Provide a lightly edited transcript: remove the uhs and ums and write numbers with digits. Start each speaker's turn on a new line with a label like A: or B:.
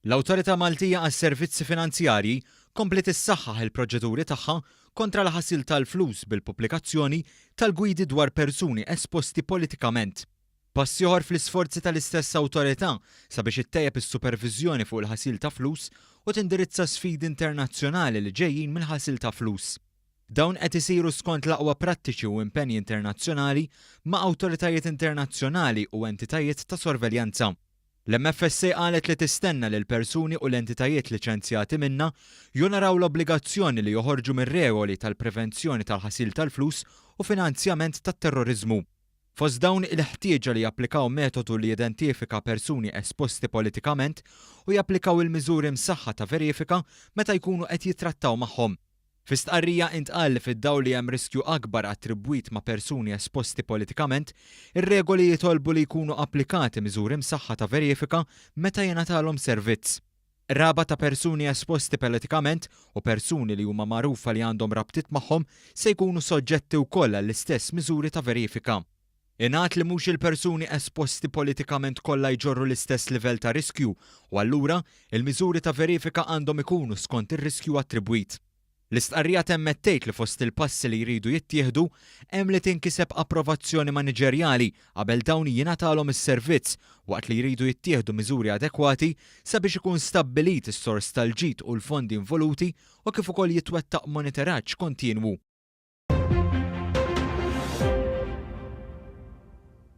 A: L-Awtorità Maltija għas-Servizzi Finanzjarji kompliet issaħħaħ il-proċeduri tagħha kontra l-ħasil tal-flus bil-pubblikazzjoni tal-gwidi dwar persuni esposti politikament. Pass ieħor fl-isforzi tal-istess awtorità sabiex ittejjeb is-superviżjoni fuq il-ħasil ta' flus u tindirizza sfidi internazzjonali li ġejjin mill-ħasil ta' flus. Dawn qed isiru skont l-aqwa prattiċi u impenji internazzjonali ma' awtoritajiet internazzjonali u entitajiet ta' sorveljanza. L-MFSA qalet li tistenna li l-persuni u l-entitajiet liċenzjati minnha jonoraw l-obbligazzjoni li joħorġu mir-regoli tal-prevenzjoni tal-ħasil tal-flus u finanzjament tat-terroriżmu. Fost dawn il-ħtieġa li japplikaw metodu li jidentifika persuni esposti politikament u japplikaw il-miżuri msaħħa ta' verifika meta jkunu qed jittrattaw magħhom. Fi stqarrija intqal li fid-dawl li hemm riskju akbar attribwit ma' persuni esposti politikament, ir-regoli jitolbu li jkunu applikati miżuri msaħħa ta' verifika meta jingħatalhom servizz. Qraba ta' persuni esposti pelitikament u persuni li huma magħrufa li għandhom rabtiet magħhom se jkunu soġġetti wkoll għall-istess miżuri ta' verifika. Ingħad li mhux il-persuni esposti politikament kollha jġorru l-istess livell ta' riskju u allura, il-miżuri ta' verifika għandhom ikunu skont ir-riskju attribwit. L-istqarrija temmet tgħid li fost il-passi li jridu jittieħdu hemm li tinkiseb approvazzjoni maniġerjali qabel dawn jingħatalhom is-servizz waqt li jridu jittieħdu miżuri adekwati sabiex ikun stabbilit is-sors tal-ġid u l-fondi involuti u kif ukoll jitwettaq monitoraġġ kontinwu.